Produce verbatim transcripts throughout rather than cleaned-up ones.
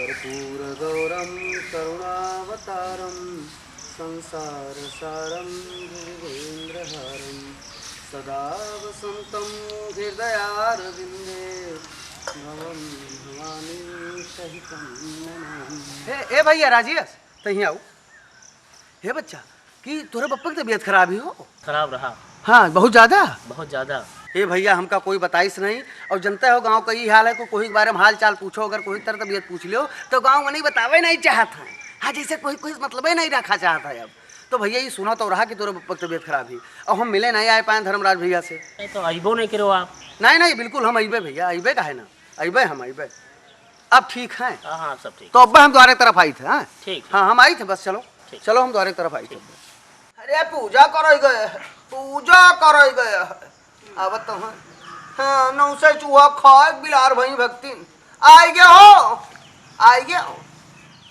कर्पूरगौरं करुणावतारं संसारसारं भुजगेन्द्रहारं सदा वसन्तं हृदयारविन्दे भवं भवानी सहितं नमामि। ए, ए भैया राजेश, तहीं आउ। हे बच्चा, कि तोरे बप्पा की तबीयत खराब ही हो? खराब रहा। हाँ, बहुत ज्यादा? बहुत ज्यादा। हे भैया, हमका कोई बताइस नहीं, और जनते हो गाँव का ई हाल है, को कोई के बारे में हाल चाल पूछो, अगर कोई तरह तबीयत पूछ लियो, तो गाँव में नहीं बतावे नहीं चाहत है। हाँ, जैसे कोई, कोई मतलबे नहीं रखा चाहत है अब। तो भैया, ये सुना तो रहा कि तोरे बप्पा की तबीयत खराब ही, और हम मिले नहीं आए पाए धर्मराज भैया से। नहीं तो अइबो नहीं करो आप। नहीं, नहीं, बिल्कुल हम अइबे भैया, अइबे काहे ना, अइबे हम, अइबे। अब ठीक है? हाँ, हाँ, सब ठीक। तो अब हम द्वारे तरफ आई थे, हाँ? ठीक। हाँ, हम आई थे, बस चलो। ठीक। चलो, हम द्वारे तरफ आई थे। ठीक। अरे, पूजा करई गए, पूजा करई गए। अब तो हाँ, हाँ, नौ से चूहा खाए बिलार भई भक्तिन। आई गए हो, आई गए हो।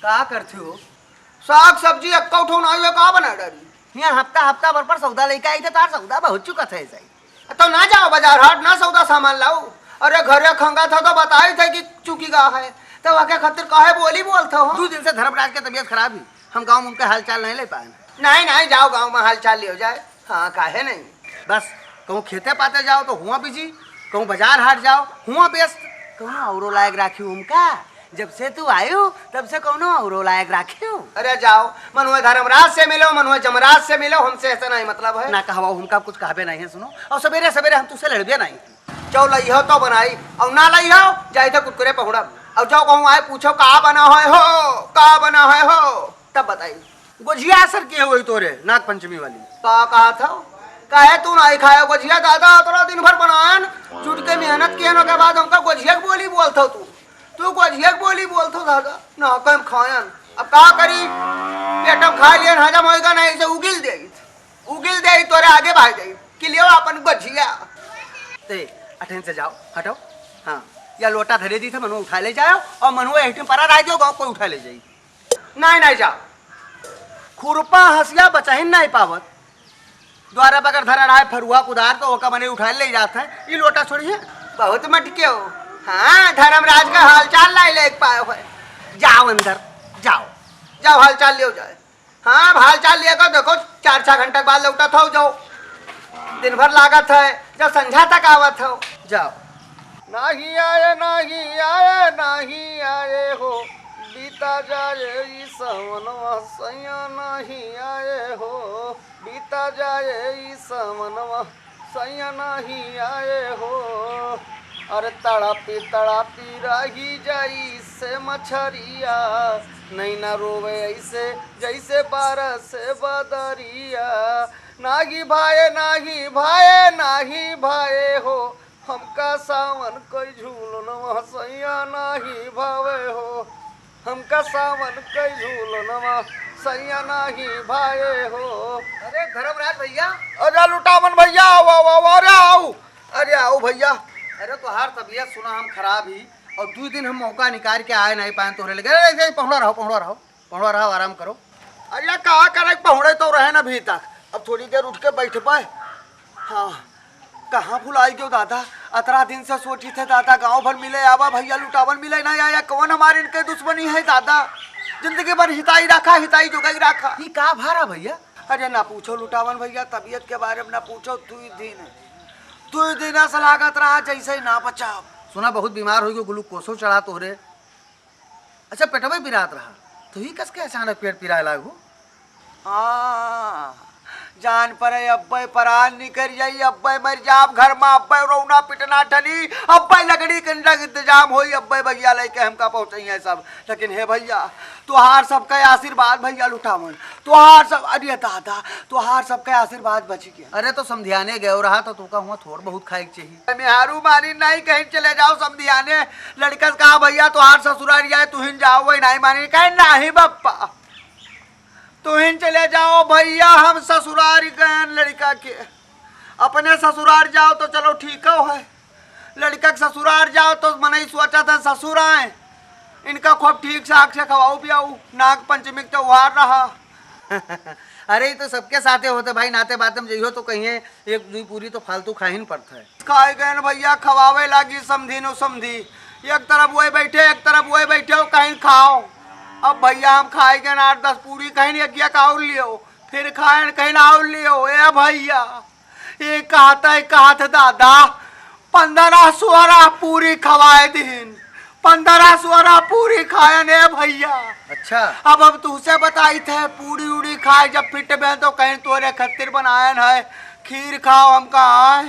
का करते हो? साग सब्जी एक्का उठो ना हुआ, का बना डारी? यहाँ हफ्ता, हफ्ता भर पर सौदा लेके आई थे, तार सौदा बहुत चुका था ऐसा ही। तो ना जाओ बाजार हाट, ना सौदा सामान लाओ। अरे घरे खंगा था तो बताई थे कि चुकी गा है, तो वके खातिर काहे बोली बोलत हो? दो दिन से धर्मराज के तबीयत खराब ही, हम गाँव में उनका हाल चाल नहीं ले पाए। नहीं, नहीं, जाओ गाँव में हाल चाल लियो जाए। हाँ, काहे नहीं? बस, कहूँ खेते पाते जाओ तो हुआ बिजी, कहूँ बाजार हाट जाओ हुआ व्यस्त। कहूँ औरो लायक राखी उनका? जब से तू आयो, तब से कौनो औरो लायक राखियो। अरे जाओ, मनुए धर्मराज से मिलो, मनुए जमराज से मिलो, हमसे ऐसा नहीं मतलब है। ना कहवाओ, हमका कुछ कहबे नहीं है, सुनो। और सवेरे सवेरे हम तुझसे लड़बे नहीं। जो लई हो तो बनाई, और ना लई हो, जाई थे कुरकुरे पहुड़ा। और जो कहूँ आए पूछो, "का बना है हो, का बना है हो?" तब बताई। गोझिया असर किए हुई तोरे नाग पंचमी वाली। का कहा था? काहे तू नहीं खाया गोझिया दादा? अतरा दिन भर बनायन, जुट के मेहनत किए, ओके बाद हमका गोझिया के बोली बोलत हो तू। तू गोझिया के बोली बोलत हो दादा, ना कम खायन। अब का करी, पेट में खा लियन, हजम होएगा नहीं, इसे उगिल दे, उगिल दे, तोरे आगे भाई दे कि लियो अपन गोझिया। ते अठन से जाओ, हटो। हाँ, या लोटा धरे दी थे, मनुआ उठा ले जाओ, और मनुआ एहटिम परा रह दियो, गाँव कोई उठा ले जाई। नहीं, नहीं जाओ। खुरपा हंसिया बचहिन नहीं पावत। द्वारा बगर धरा रहा है फरुआ कुदार, तो ओका मने उठा ले जात है। ई लोटा छोड़िए। बहुत मटके हो। हाँ, धर्मराज का हालचाल लाई ले पाए है। जाओ अंदर, जाओ। जाओ, हालचाल लियो जाए। हाँ, अब हालचाल लिया कर देखो, चार छह घंटा के बाद लौटत हो, जाओ। दिन भर लागत है, जब संझा तक आवत हो। जाओ। नाही आए, नाही आए, नाही आए हो, बीता जाए ई सावनवा, सैया नाही आए हो, बीता जाए ई सावनवा, सैया नाही आए हो। अरे तड़पी तड़पी रही जाई से मछरिया, नैना रोवे ऐसे जैसे बारस बदरिया। नाही भाए, नाही भाए, नाही भाए हो, हमका सावन कई झूलनवा सैया नाही भावे हो, हमका सावन कई झूलनवा सैया नाही भावे हो। अरे धर्मराज भैया। अरे लुटावन भैया, आओ, आओ, आओ, अरे आओ। अरे आओ भैया। अरे तोहार तबीयत सुना हम खराब ही, और दो दिन हम मौका निकाल के आए नहीं पाए तोहरे लगे। अरे ऐसे ही पहुड़ा रहो, पहुड़ा रहो। पहुड़ा रहो, आराम करो। अरे का करे, पहुड़े तो रहे ना अभी तक, अब थोड़ी देर उठ के बैठ पाए। हाँ, कहाँ भुलाई गयो दादा? अतरा दिन से सोची थे दादा, गांव भर मिले आवा भैया, लुटावन मिले ना आया। कौन हमारे इनके दुश्मनी है दादा? जिंदगी भर हिताई रखा, हिताई जोगाई रखा। ई का भारा भैया? अरे ना पूछो लुटावन भैया, तबीयत के बारे में ना पूछो। दुई दिन, दुई दिन ऐसा लागत रहा जैसे ही ना बचाओ। सुना बहुत बीमार हो गयो, ग्लूकोसो चढ़ा तोहरे। अच्छा, पेटवे पिरात रहा, तो ही कस के अचानक पेट पिराए लागू? हाँ, जान परे अब्बे परान निकल जाई, अब्बे मर जाब घर में, अब्बे रोना पिटना ठनी, अब्बे लकड़ी कंडा के इंतजाम होई, अब्बे बगिया लेके हमका पहुँचइहे सब। लेकिन हे भैया, तोहार सबके आशीर्वाद भैया लुटावन, तोहार सब, अरे दादा, तोहार सबके आशीर्वाद बची गया। अरे तो समधियाने गयो रहा तो तोका हुआ थोड़ बहुत खाए के चाहिए। मेहरू मानी नहीं कहीं चले जाओ समधियाने, लड़कन कहा भैया तोहार ससुरारी आए, तुहिन जाओ, वही नहीं मानी, कहे नहीं बप्पा, तुहिन चले जाओ भैया, हम ससुरारी गयन लड़का के, अपने ससुरार जाओ तो चलो ठीक है, लड़का के ससुरार जाओ तो मनई सोचत है ससुर आए, इनका खूब ठीक साक से खवाऊ पियाऊ, नाग पंचमी के त्योहार रहा। अरे, ये तो सबके साथे होते भाई, नाते बाते में जइहो तो कहिए, एक दुई पूरी तो फालतू खाहिन पड़ता है। खाए गए न भैया, खवावे लागी समधी नो समधी, एक तरफ वही बैठे, एक तरफ वही बैठे, वो कहिन खाओ। अब भइया हम खाए गए आठ दस पूरी, कहिन एक एक और लियो, फिर खाएन, कहिन और लियो। ए भइया, ये कहत है, कहत दादा, पन्द्रह सोरह पूरी खवाए दिहिन, पन्द्रह सोरह पूरी खाएन ए भइया। अच्छा। अब हम तुहसे बताइत है, पूरी उड़ी खाए जब फिट भेन तो कहिन तोरे खातिर बनाएन है, खीर खाओ, हम कहा आए,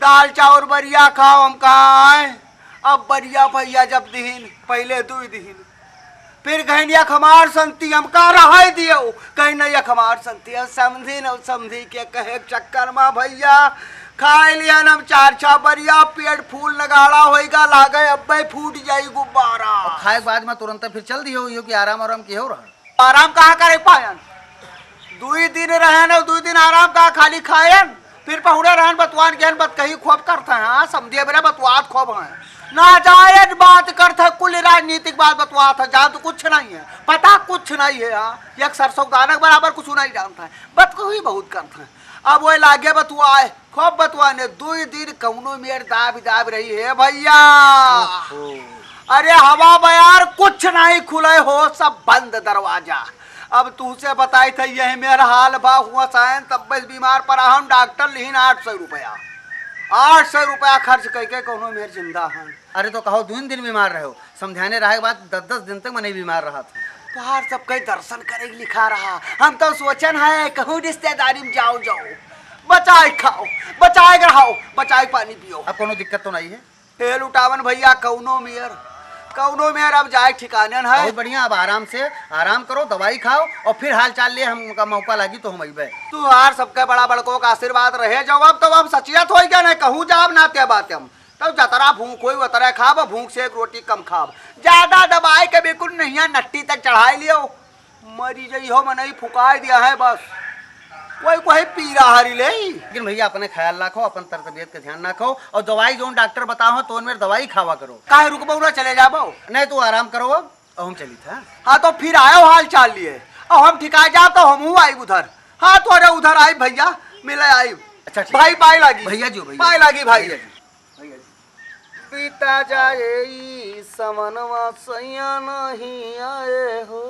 दाल चाउर बरिया खाओ, हम कहा आए। अब बरिया भइया जब दिहिन, पहिले दुइ दिहिन, फिर कहिन एक हमार संती, हम कहा रहै दियो, कहिन नहीं एक हमार संती, अब समधी न समधी के कहे के चक्कर मा भइया खाए लिहन हम चार छह बरिया, पेट फूल नगाड़ा होइगा, लागे अब्बे फूट जाई गुब्बारा। और खाए के बाद मा तुरंत फिर चल दियो, यो कि आराम आराम किहो रहा। आराम कहाँ करे पायन? दुई दिन रहेन और दुई दिन आराम कहाँ, खाली खाएन, फिर पहुड़े रहेन, बतवान गएन, बतकही खूब करत हैं। हाँ, समझिए बेरे, बतवात खूब हैं। नाजायज बात करत है, कुल राजनीतिक बात बतवात है, जानत कुछ नहीं है, पता कुछ नहीं है। हाँ, एक सरसों दाना के बराबर कुछ नहीं जानत है, बतकही बहुत करत है। अब वही लागे बतुआए, खूब बतुआने, दुई दिन कौनो मेर दाब दाब रही है भइया। ओहो। अरे हवा बयार कुछ नहीं खुले हो, सब बंद दरवाजा। अब तुहसे बताइत है, यही मेर हाल बा, हुआ सायन तब बस बीमार परा हम, डॉक्टर लिहिन आठ सौ रुपया, आठ सौ रुपया खर्च करके कौनो मेर जिंदा हन। अरे तो कहो दुई दिन बीमार रहो, समझाने रहे के बाद दस दस दिन तक मनई बीमार रहा था। तोहार सबके दर्शन करे के लिखा रहा, हम तो सोचन है कहूँ रिश्तेदारी में जाओ जाओ, बचाए खाओ, बचाए के रहो, बचाए पानी पियो। अब कोनो दिक्कत तो नहीं है? हे लुटावन भइया, कौनो मेर, कौनो मेर अब जाए ठिकाने न है। बहुत बढ़िया, अब आराम से आराम करो, दवाई खाओ और फिर हाल चाल लिए, हमका मौका लागी तो हम अइबे। तोहार सबके बड़ा बड़को का आशीर्वाद रहे, जब अब तो हम सचियत होई गए न, कहूँ जाब ना ते बात हम। तब जतरा भूख होई, उतरे खाब, भूख से एक रोटी कम खाब। ज्यादा दबाए के बिल्कुल नहीं है, नट्टी तक चढ़ाई लियो। मरी जइहो मनई, फुकाए दिया है बस। कोई कोई पीरा हरी ले। लेकिन भइया, अपने ख्याल रखो, अपन तर तबियत के ध्यान रखो और दवाई जौन डॉक्टर बताओ, तो उनमें दवाई खावा करो। काहे रुकबो ना, चले जाबो? नहीं, तू आराम करो अब, और हम चली था। हाँ, तो फिर आयो हाल चाल लिए, और हम ठिकाए जाब तो हमहू आइब उधर। हाँ, तोरे उधर आइब भइया, मिले आइब। अच्छा, ठीक। भाई, पाए लागी। भइया जी, भइया पाए जी। लागी भाई। भइया जी। बीता जाए ई समनवा सैया नहीं आए हो।